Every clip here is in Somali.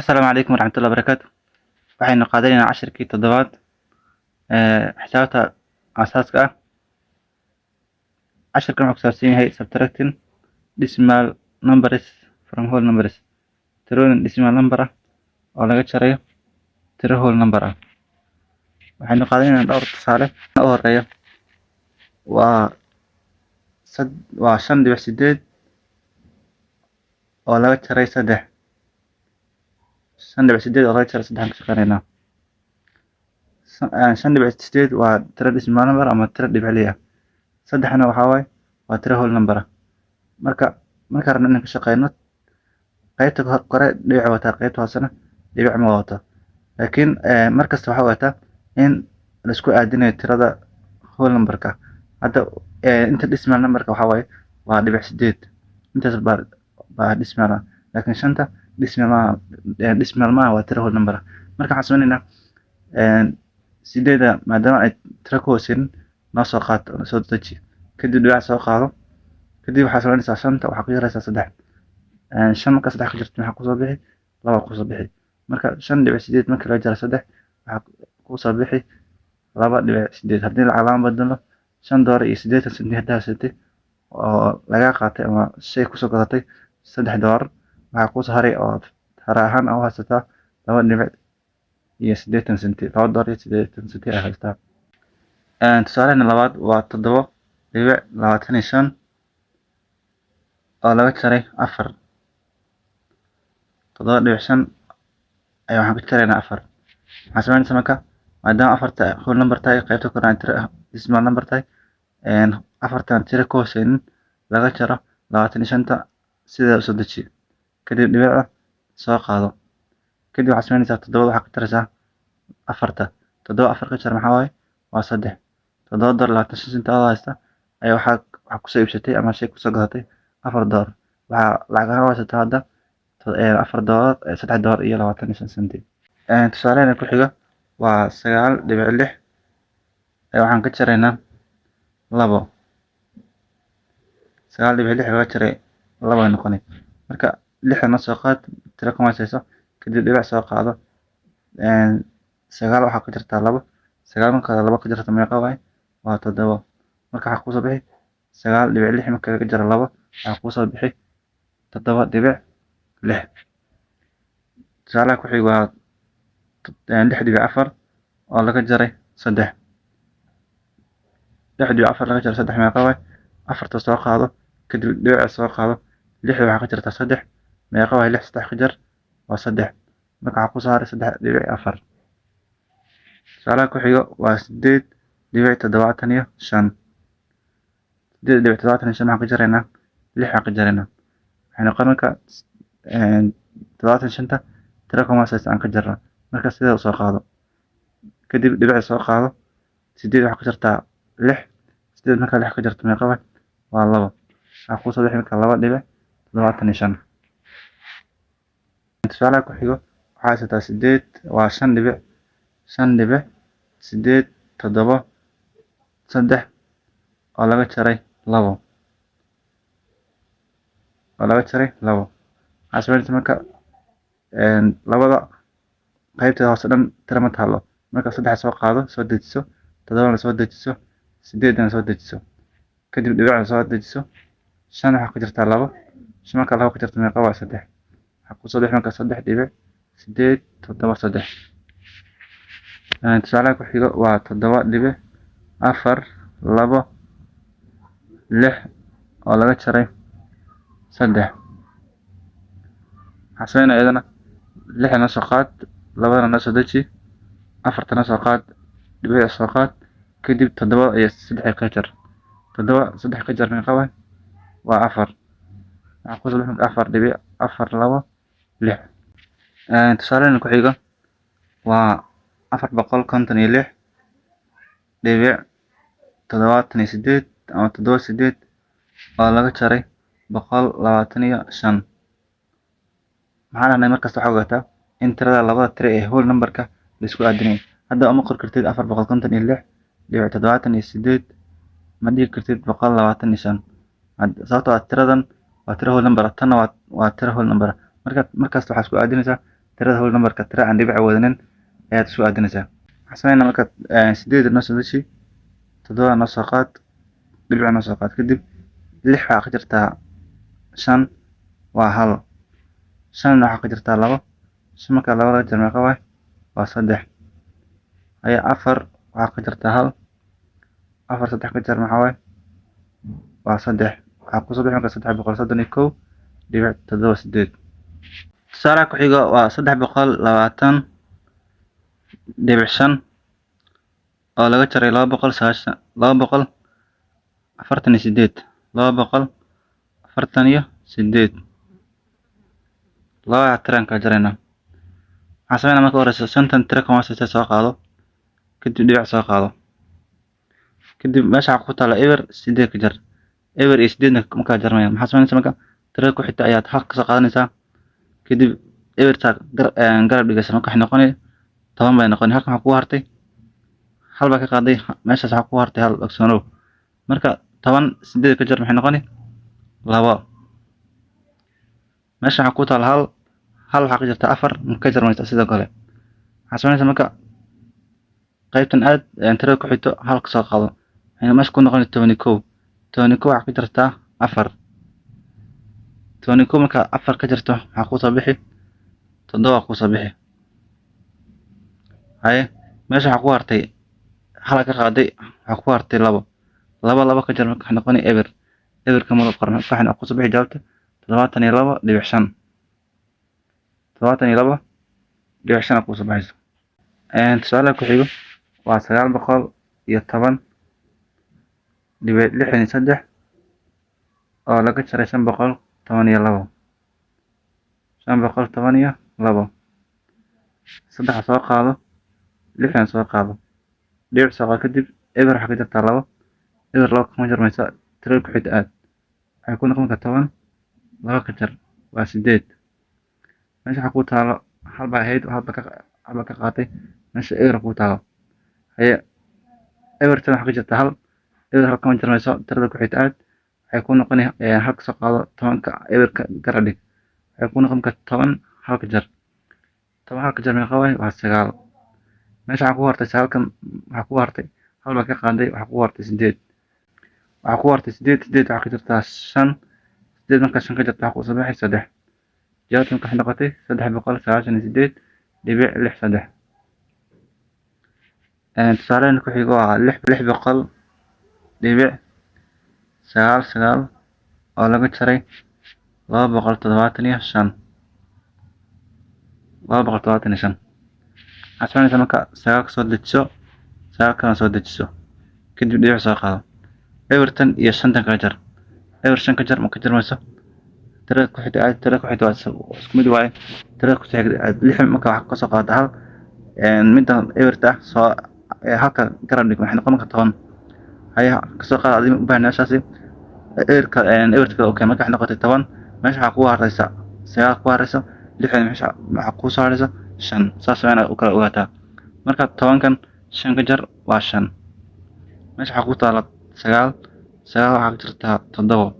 Asalaamu calaykum waraxmatullahi wabarakaatu. Waxaynu qaadanaynaa cashirkii toddobaad ee xisaabta aasaaska ah. Cashirkan wuxuu ku saabsan yahay subtracting decimal numbers from whole numbers, tirooyin decimal number ah oo laga jarayo tiro whole number ah. Waxaynu qaadanaynaa dhowr tusaale. U horeeya waa 5.8 oo laga jaray 3. 5.8 oo laga jaray 3 aan ka shaqeynaynaa. 5.8 waa tiro decimal number ama tiro dhibicley ah, saddexna waxaa waaye waa tiro whole number ah. Marka markaan rabno inaan ka shaqeyno, qaybta kore dhibic wataa, qaybta hoosena dhibic ma wadato, laakiin markasta waxaa ogaataa in la isku aadinayo tirada whole number-ka. Hadda inta decimal number-ka waxaa waaye waa .8, intaas baa decimal ah, laakiin shanta decimal maaha, decimal maaha, waa tiro whole number ah. Marka waxaan sameynaynaa, sideeda maadaama ay tiro ka hooseynin, noo soo qaad, soo deji, kadib dhibic soo qaado. Kadib waxaa sameynaysaa, shanta waxaa ku jaraysaa saddex. Shan markaa saddex ku jirto, maxaa kusoo bixi? Laba kusoo bixi. Marka 5.8 marka laga jaro saddex, waxaa kusoo bixi 2.8. Haddii lacag laan bedelo, $5.80 haddaa haysatay oo lagaa qaatay ama shay kusoo gadatay $3, waxaa kuusoo haray oo hare ahaan u haysataa 2.80 senti, $2.80 ayaa haysataa. Tusaalehena labaad waa 7.25 oo laga jaray 4. 7.5 ayaa waxaan ka jaraynaa 4. Waxaan sameynaysaa marka, maadaama afarta whole number tahay, qaybta kore ay tiro decimal number tahay, afartan tiro ka hooseynin laga jaro 25-ta, sidaa usoo deji, kadib dhibicda soo qaado. Kadib waxaad sameynaysaa, toddobada waxaad ka jaraysaa afarta. Toddoba afar ka jar maxaa waaye? Waa saddex. $7.25 adoo haysta ayaa waxaa kusoo iibsatay ama shay kusoo gadatay $4. Waxaa lacag ahaan u haysataa hadda $4, $3.25. Tusaalehena ku xiga waa 9.6 waxaan ka jaraynaa 2. 9.6 laga jaray 2 ay noqonay. Marka lixda noo soo qaad, tiro kuma hooseyso, kadib dhibic soo qaado. Sagaal waxaa ka jartaa 2. Sagaal markaa laba ka jarto, meeqa waaye? Waa 7. Marka waxaa kusoo bixi 9.6 marka laga jaro 2, waxaa kusoo bixi 7.6. Tusaalaha ku xiga waa 6.4 oo laga jaray 3. 6.4 laga jaray 3 meeqa waaye? Afarta soo qaado, kadib dhibica soo qaado. Lixda waxaa ka jartaa 3. Meeqa waaye? Lix saddex ka jar waa 3. Marka waxaa kusoo haray 3.4. Tusaalaha ku xiga waa 8.75. 8.75 waxaan ka jaraynaa lix aan ka jaraynaa. Waxay noqon marka 75-ta tiro kuma hooseysa aan ka jarno. Marka sidaa usoo qaado, kadib dhibica soo qaado. Sideed waxaa ka jartaa lix. Sideed markaa lix ka jarto, meeqa waay? Waa 2. Waxaa kusoo bixi marka 2.75. Tusaalaha ku xigo waxaa haysataa sideed, waa 5.873 oo laga jaray 2, oo laga jaray 2. Waxaa sameynaysaa marka, labada qaybteeda hoose dhan tiro ma taalo. Marka saddex soo qaado, soo dejiso, toddobana soo dejiso, sideedana soo dejiso, kadib dhibicda soo dejiso. Shan waxaa ku jirtaa 2. Shan marka laba ku jirto, meeqa waa? Saddex. Waxaa kusoo bixi marka 3.873. Tusaalaha ku xigo waa 7.426 oo laga jaray 3. Waxaa sameynaya iyadana, lixda noo soo qaad, labadana noo soo deji, afarta noo soo qaad, dhibic soo qaad, kadib toddoba iyo saddex ka jar. Toddoba saddex ka jar meeqa waay? Waa 4. Waxaa kusoo bixi 4.426. Tusaalena ku xiga waa 456.78 ama 78 oo laga jaray 125. Maxaa dhahnay? Markasta waxaa ogaataa in tirada labada tiro ee whole number-ka la isku aadinayo. Hadda uma qori kartid 456.78, ma dhihi kartid 125, sababtoo ah tiradan waa tiro whole number ah, tanna waa tiro whole number ah. Marka markasta waxaa isku aadinaysaa Tirada whole numberka tira aan dhibic wadanin ayaad isku aadinaysaa. Waxaan sameynaa marka 8 noo soo deji, 7 noo soo qaad, dhibic noo soo qaad. Kadib 6 waxaa ka jirtaa 5, waa 1. 5 waxaa ka jirtaa 2. 5 marka 2 laga jaro meeqa waay? Waa 3. Haya, 4 waxaa ka jirtaa 1. 4 3 ka jar maxaa waay? Waa 3. Waxaa kusoo bixi marka 331.78. Tusaalaha ku xiga waa 320.5 oo laga jaray 290, 248, 248. Labada tiraan kala jaraynaa. Waxaan sameynaa marka horeysa shantan tiro kan hooseysa soo qaado, kadib dhibic soo qaado. Kadib meesha waxaa ku taala eber, 8 ka jar. Eber iyo sideedna ma kala jarmayaan. Maxaa sameynaysaa marka? Tirada ku xigta ayaad hal ka soo qaadanaysaa, kadib eberta garab dhigaysa. Marka waxay noqoni 10 bay noqoni. Halkan waxaa kugu hartay hal baa ka qaaday, meeshaas waxaa kugu hartay hal, ogsoonow. Marka 10 8 ka jar maxay noqoni? 2. Meesha waxaa ku taala hal, hal waxaa ka jirta 4, ma ka jarmaysa sidoo kale. Waxaa sameynaysaa marka qaybtan aad tirada ku xigto hal ka soo qaado, waxayna meesha ku noqoni 11. 11 waxaa ka jirtaa 4. 11 marka 4 ka jirto maxaa kusoo bixi? 7 kusoo bixi. Haye, meesha waxaa ku hartay hal ka qaaday, waxaa ku hartay 2. 2 2 ka jar marka waxay noqoni eber. Eberka ma qoran, waxayna kusoo bixi jawaabta 72.5. 72.5 kusoo baxayso. Tusaalaha ku xigo waa 910.63 oo laga jaray 512. 512. 3 soo qaado, 60 soo qaado, dhibic soo qaado. Kadib eber waxaa ka jirtaa 2. Eber 2 kama jarmaysa. Tirada ku xigta aad, waxay ku noqon kartaa 10, 2 ka jar waa 8. Meesha waxaa ku taalo hal baa ahayd, hal baa ka qaatay, meesha eber ku taalo. Haye, ebertan waxaa ka jirta hal, eber hal kama jarmayso. Tirada ku xigta aad, waxay ku noqoni hal ka soo qaado, 10-ka eberka garab dhig, waxay ku noqon kartaa 10, hal ka jar. 10 hal ka jar meeqa waay? Waa 9. Meesha waxaa ku hartay sagaalkan, waxaa ku hartay hal baa ka qaaday, waxaa ku hartay 8. Waxaa ku hartay 8. 8 waxaa ka jirtaa 5. 8 markaa 5 ka jirta waxaa kusoo baxay 3. Jawaabta marka waxay noqotay 398.63. Tusaalehen ku xigo waa 600.99 oo laga jaray 275. 275. Waxaad sameynaysaa marka sagaal soo dejiso, sagaal kalena soo dejiso, kadib dhibic soo qaado. Ebertan iyo shantan kala jar. Eber shan ka jar ma ka jarmayso. Tirada ku xigta aad, tirada ku xigta waa isku mid waaye. Tirada ku xigta aad, lix marka waxaa kasoo qaada hal, middan eberta ah soo halka garab dhig, waxay noqon marka 10. Haye, kasoo qaad adiga u baahan meeshaasi eberka, eberta kale. Okay, marka waxay noqotay 10. Meesha waxaa kugu hareysa 9 ku hareysa, lixdan meesha waxaa kuu soo hareysa 5. Saas waa inaad u kala ogaataa. Marka 10-kan 5 ka jar waa 5. Meesha waxaa ku taala 9. 9 waxaa ka jirtaa 7.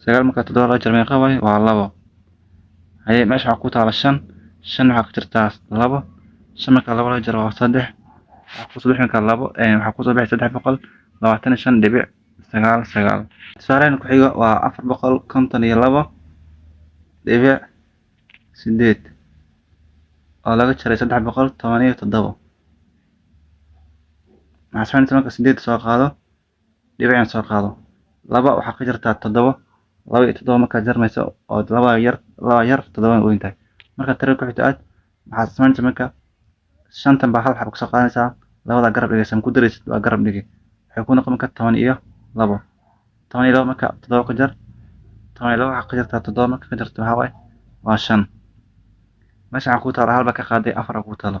9 marka 7 laga jaro meeqa waaye? Waa 2. Haye, meesha waxaa ku taala 5. 5 waxaa ka jirtaa 2. 5 marka 2 laga jaro waa 3. Waxaa kusoo bixi marka 2, waxaa kusoo bixi 325.99. Tusaalehen ku xiga waa 452.8 oo laga jaray 317. Maxaa sameynaysaa marka? 8 soo qaado, dhibicna soo qaado. 2 waxaa ka jirtaa 7. 2 iyo 7 markaa jarmayso oo 2 yar, 2 yar, 7 weyn tahay. Marka tirada ku xigta aad, maxaad sameynaysaa marka? Shantan baa hal xabo kasoo qaadanaysaa, labada garab dhigaysa, ma ku daraysid, waa garab dhigi. Waxay ku noqon marka 12. 12 marka 7 ka jar. 12 waxaa ka jirtaa 7, marka ka jarto waxaa waaye waa 5. Meesha waxaa ku taala hal baa ka qaaday, 4 ku taalo.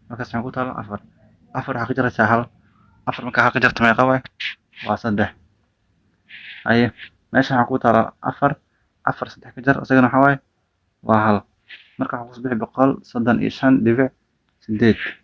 Markaas waxaa ku taalo 4. 4 waxaa ka jaraysaa hal. 4 marka hal ka jarto meeqa waaye? Waa 3. Haye, meesha waxaa ku taala 4. 4 3 ka jar isagana waxaa waaye waa 1. Marka waxaa kusoo bixi 135.8.